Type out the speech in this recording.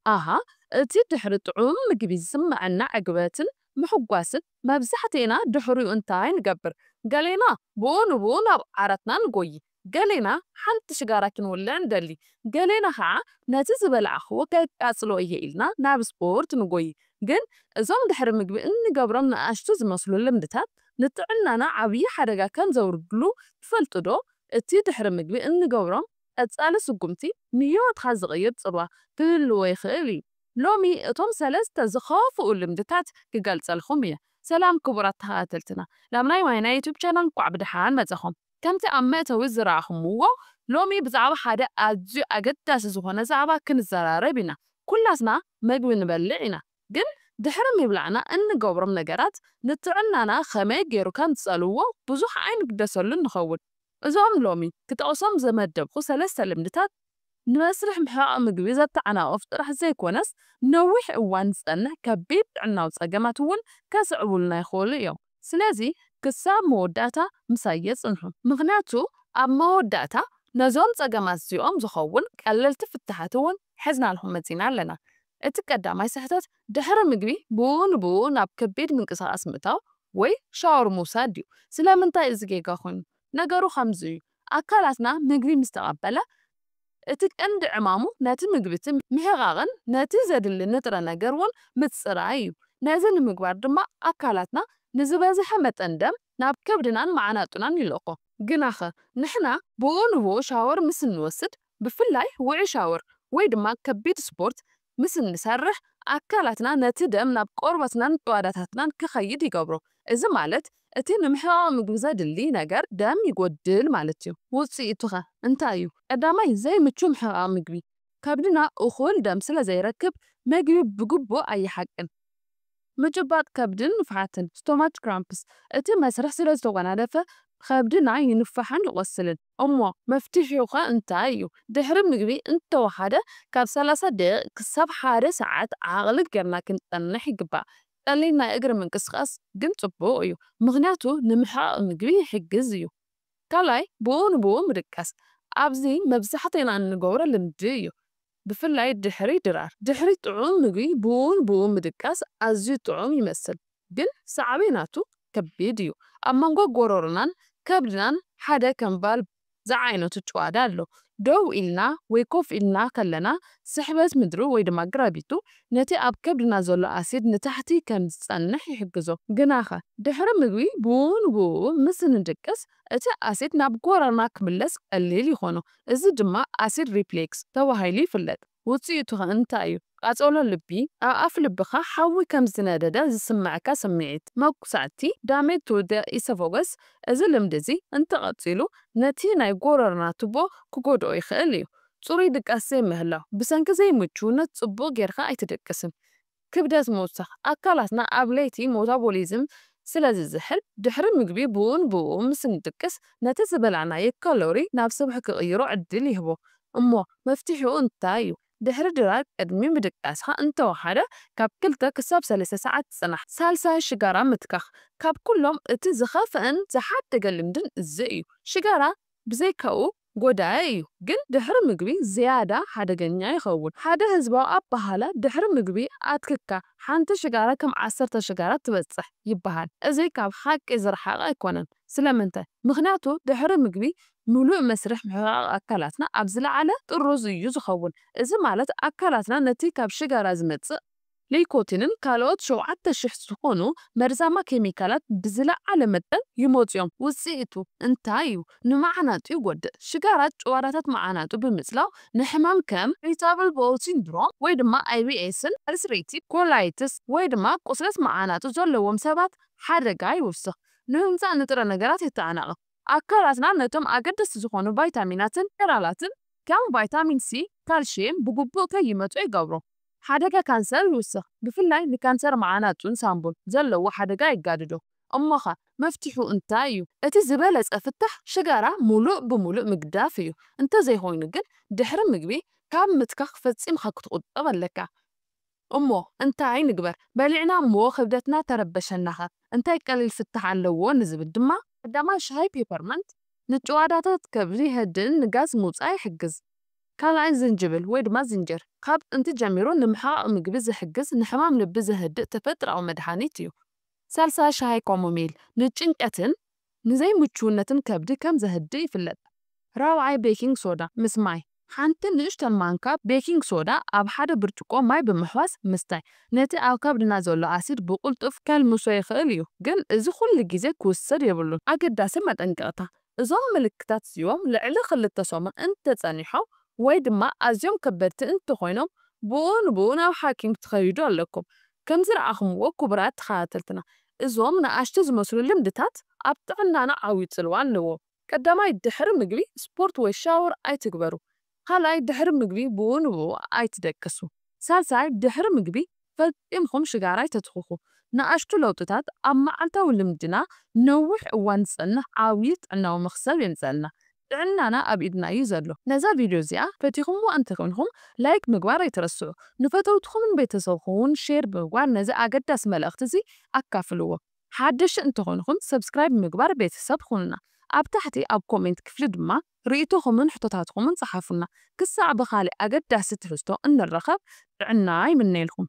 ኣሃ፣ እቲ ድሕሪ ጥዑም ምግቢ ዝስምዐና ዕግበትን ምሕጓስን መብዛሕትኤና ድሕሪኡ እንታይ ንገብር? ገሌና ብኡ ንብኡ ናብ ዓራትና ንጎይ፣ ገሌና ሓንቲ ሽጋራ ክንውልዕ ንደሊ፣ ገሌና ኸዓ ነቲ ዝበላዕኽዎ ከቃጽሎ እየ ኢልና ናብ ስፖርት ንጎይ። ግን እዞም ድሕሪ ምግቢ እንገብሮም ንኣሽቱ ዝመስሉ ልምድታት ንጥዕናና ዓብዪ ሓደጋ ከም ዘውርድሉ ትፈልጡ ዶ? እቲ ድሕሪ ምግቢ እንገብሮም ቀጻሊ ስጉምቲ ንህይወትካ ዝቕይር ጽልዋ ክህልዎ ይኽእል እዩ። ሎሚ እቶም ሰለስተ ዝኸፍኡ ልምድታት ክገልጸልኩም እየ። ሰላም ክቡራት ተኸታተልትና፣ ናብ ናይ ዋይና ዩቱብ ቻናል እንኳዕ ብደሓን መጻኹም። ከምቲ ኣብ መእተዊ ዝረኣኹምዎ፣ ሎሚ ብዛዕባ ሓደ ኣዝዩ ኣገዳሲ ዝኾነ ዛዕባ ክንዘራረብ ኢና። ኩላትና መግቢ ንበልዕ ኢና፣ ግን ድሕሪ ምብላዕና እንገብሮም ነገራት ንጥዕናና ከመይ ገይሩ ከም ዝጸልዎ ብዙሕ ኣይንግደሰሉን ንኸውን። እዞም ሎሚ ክጠቕሶም ዘመደብኩ ሰለስተ ልምድታት ንመስርሕ ምሕቓቕ ምግቢ ዘተዓናቕፍ ጥራሕ ዘይኮነስ፣ ነዊሕ እዋን ዝጸንሕ ከቢድ ጥዕናዊ ጸገማት እውን ከስዕቡልና ይኽእሉ እዮም። ስለዚ ክሳብ መወዳእታ ምሳይ የጽንሑ። ምኽንያቱ ኣብ መወዳእታ ነዞም ጸገማት እዚኦም ዝኸውን ቀለልቲ ፍታሓት እውን ሒዝናልኩም መጺና ኣለና። እቲ ቀዳማይ ስሕተት ድሕሪ ምግቢ ብኡ ንብኡ ናብ ከቢድ ምንቅስቓስ ምእታው ወይ ሻወር ምውሳድ እዩ። ስለምንታይ እዚ ጌጋ ኮይኑ? ነገሩ ከምዚ እዩ። ኣካላትና ምግቢ ምስ ተቐበለ፣ እቲ ቀንዲ ዕማሙ ነቲ ምግቢ እቲ ምሕቓቕን ነቲ ዘድሊ ንጥረ ነገር እውን ምጽራይ እዩ። ነዚ ንምግባር ድማ ኣካላትና ንዝበዝሐ መጠን ደም ናብ ከብድናን መዓናጡናን ይልእኮ። ግናኸ ንሕና ብኡ ንብኡ ሻወር ምስ እንወስድ፣ ብፍላይ ውዑይ ሻወር ወይ ድማ ከቢድ ስፖርት ምስ እንሰርሕ፣ ኣካላትና ነቲ ደም ናብ ቆርበትናን ጭዋዳታትናን ክኸይድ ይገብሮ። እዚ ማለት እቲ ንምሕቓቕ ምግቢ ዘድሊ ነገር ደም ይጎድል ማለት እዩ። ውጽኢቱ ኸ እንታይ እዩ? ቀዳማይ፣ ዘይምቹ ምሕቓቕ ምግቢ። ከብድና እኹል ደም ስለ ዘይረክብ፣ ምግቢ ብግቡእ ኣይሓቅን። ምጭባጥ ከብድን ንፍሓትን፣ ስቶማች ክራምፕስ፣ እቲ መስርሕ ስለ ዝተጓናደፈ ከብድና ይንፋሕን ይቖስልን። እሞ መፍትሒኡ ኸ እንታይ እዩ? ድሕሪ ምግቢ እንተወሓደ ካብ ሰላሳ ደቂቕ ክሳብ ሓደ ሰዓት ዓቕሊ ጌርና ክንጸንሕ ይግባእ። ቀሊል ናይ እግሪ ምንቅስቓስ ግን ጽቡቕ እዩ፣ ምኽንያቱ ንምሕቓቕ ምግቢ ይሕግዝ እዩ። ካልኣይ፣ ብኡ ንብኡ ምድቃስ። ኣብዚ መብዛሕትኤና እንገብሮ ልምዲ እዩ፣ ብፍላይ ድሕሪ ድራር። ድሕሪ ጥዑም ምግቢ ብኡ ንብኡ ምድቃስ ኣዝዩ ጥዑም ይመስል፣ ግን ሳዕቤናቱ ከቢድ እዩ። ኣብ መንጎ ጎረሮናን ከብድናን ሓደ ከም ቫልቭ ዝዓይነቱ ጭዋዳ ኣሎ። ደው ኢልና ወይ ኮፍ ኢልና ከለና፣ ስሕበት ምድሪ ወይ ድማ ግራቪቱ ነቲ ኣብ ከብድና ዘሎ ኣሲድ ንታሕቲ ከም ዝጸንሕ ይሕግዞ። ግናኸ፣ ድሕሪ ምግቢ ብኡ ንብኡ ምስ ንድቅስ፣ እቲ ኣሲድ ናብ ጎረርና ክምለስ ቀሊል ይኾኖ። እዚ ድማ ኣሲድ ሪፍሌክስ ተባሂሉ ይፍለጥ። ውጽኢቱ ኸ እንታይ እዩ? ቃጸሎ ልቢ፣ ኣብ ኣፍ ልብኻ ሓዊ ከም ዝነደደ ዝስምዓካ ስምዒት፣ መጉሳዕቲ፣ ዳሜጅ ቱ ዘ ኢሰፎገስ። እዚ ልምዲ እዚ እንተቐጺሉ፣ ነቲ ናይ ጎረርና ቱቦ ክጎድኦ ይኽእል እዩ። ጽሩይ ድቃስ ዘይምህላው፣ ብሰንኪ ዘይምቹውነት ጽቡቕ ጌርካ ኣይትድቅስን። ክብደት ምውሳኽ፣ ኣካላትና ኣብ ለይቲ ሞታቦሊዝም ስለ ዝዝሕል፣ ድሕሪ ምግቢ ብኡን ብኡ ምስ ንድቅስ፣ ነቲ ዝበላዕናዮ ካሎሪ ናብ ስብሒ ክቕይሮ ዕድል ይህቦ። እሞ መፍትሒኡ እንታይ እዩ? ድሕሪ ድራር ቅድሚ ምድቃስኻ እንተወሓደ ካብ ክልተ ክሳብ ሰለስተ ሰዓት ጽናሕ። ሳልሳይ፣ ሽጋራ ምትካኽ። ካብ ኩሎም እቲ ዝኸፍአን ዝሓደገ ልምድን እዚ እዩ። ሽጋራ ብዘይካኡ ጎዳኢ እዩ፣ ግን ድሕሪ ምግቢ ዝያዳ ሓደገኛ ይኸውን። ሓደ ህዝባዊ ኣበሃህላ፣ "ድሕሪ ምግቢ ኣትክካ ሓንቲ ሽጋራ ከም ዓሰርተ ሽጋራ ትበጽሕ" ይበሃል። እዚ ካብ ሓቂ ዝረሓቐ ኣይኮነን። ስለምንታይ? ምኽንያቱ ድሕሪ ምግቢ ምሉእ መስርሕ ምሕቓቕ ኣካላትና ኣብ ዝለዓለ ጥሩዝ እዩ ዝኸውን። እዚ ማለት ኣካላትና ነቲ ካብ ሽጋራ ዝመጽእ ሊኮቲንን ካልኦት ሸውዓተ ሽሕ ዝኾኑ መርዛማ ኬሚካላት ብዝለዓለ መጠን ይመጹ እዮም። ውጽኢቱ እንታይ እዩ? ንመዓናጡ ይጎድእ። ሽጋራ ጭዋዳታት መዓናጡ ብምጽላው ንሕማም ከም ኢሪታብል ቦወል ሲንድሮም ወይ ድማ ኣይ ቢ ኤስን፣ ኣልስሬቲቭ ኮላይትስ ወይ ድማ ቁስለት መዓናጡ ዘለዎም ሰባት ሓደጋ ይውስኽ። ንህንጻ ንጥረ ነገራት የተዓናቕፍ። ኣካላትና ነቶም ኣገደስቲ ዝኾኑ ቫይታሚናትን ሚነራላትን ከም ቫይታሚን ሲ፣ ካልሽየም ብግቡእ ከይመጹ ይገብሮ። ሓደጋ ካንሰር ይውስኽ፣ ብፍላይ ንካንሰር መዓናጡን ሳንቡን ዘለዎ ሓደጋ የጋድዶ። እሞኸ መፍትሒኡ እንታይ እዩ? እቲ ዝበለጸ ፍታሕ ሽጋራ ሙሉእ ብሙሉእ ምግዳፍ እዩ። እንተዘይኮይኑ ግን ድሕሪ ምግቢ ካብ ምትካኽ ፈጺምካ ክትቁጠብ ኣለካ። እሞ እንታይ ንግበር? በሊዕና እሞ ክብደትና ተረበሸናኸ? እንታይ ቀሊል ፍታሕ ኣለዎ ንዝብል ድማ፣ ቀዳማይ ሻሂ ፔፐርመንት ንጭዋዳታት ከብዲ ይህድእን ንጋዝ ምውጻእ ይሕግዝ። ካልኣይ ዝንጅብል ወይ ድማ ዝንጀር ካብ ጥንቲ ጀሚሩ ንምሕቓቕ ምግቢ ዝሕግዝ ንሕማም ልቢ ዘህድእ ተፈጥሮኣዊ መድሃኒት እዩ። ሳልሳይ ሻሂ ኮሞሚል ንጭንቀትን ንዘይምቹውነትን ከብዲ ከም ዘህድእ ይፍለጥ። ራብዓይ ቤኪንግ ሶዳ ምስ ማይ። ሓንቲ ንእሽተን ማንካ ቤኪንግ ሶዳ ኣብ ሓደ ብርጭቆ ማይ ብምሕዋስ ምስታይ ነቲ ኣብ ከብድና ዘሎ ኣሲድ ብቕልጡፍ ከልምሶ ይኽእል እዩ፣ ግን እዚ ኩሉ ግዜ ክውሰድ የብሉን። ኣገዳሲ መጠንቀቕታ፣ እዞም ምልክታት እዚኦም ልዕሊ ክልተ ሰሙን እንተጸኒሖም ወይ ድማ ኣዝዮም ከበድቲ እንተኾይኖም ብኡ ንብኡ ናብ ሓኪም ክትኸይዱ ኣለኩም። ከም ዝረኣኹምዎ ክቡራት ተኸታተልትና፣ እዞም ንኣሽቱ ዝመስሉ ልምድታት ኣብ ጥዕናና ዓብዪ ጽልዋ ኣለዎም። ቀዳማይ ድሕሪ ምግቢ ስፖርት ወይ ሻወር ኣይትግበሩ። ካልኣይ ድሕሪ ምግቢ ብኡ ንብኡ ኣይትደቅሱ። ሳልሳይ ድሕሪ ምግቢ ፈጺምኹም ሽጋራ ኣይተትኹኹ። ንኣሽቱ ለውጥታት ኣብ መዓልታዊ ልምድና ነዊሕ እዋን ዝጸንሕ ዓብዪ ጥዕናዊ መኽሰብ የምጸልና። ጥዕናና ኣብ ኢድና እዩ ዘሎ። ነዛ ቪድዮ እዚኣ ፈቲኹምዋ እንተኾይንኹም ላይክ ምግባር ኣይትረስዑ። ንፈተውትኹምን ቤተሰብኹም እውን ሼር ብምግባር ነዚ ኣገዳሲ መልእኽቲ እዚ ኣካፍልዎ። ሓደሽቲ እንተኾይንኹም ሰብስክራይብ ምግባር ቤተሰብ ኩኑና። ኣብ ታሕቲ ኣብ ኮሜንት ክፍሊ ድማ ርእይቶኹምን ሕቶታትኹምን ጸሓፉና። ክሳዕ ብኻልእ ኣገዳሲ ትሕዝቶ እንራኸብ ጥዕና ይምነየልኩም።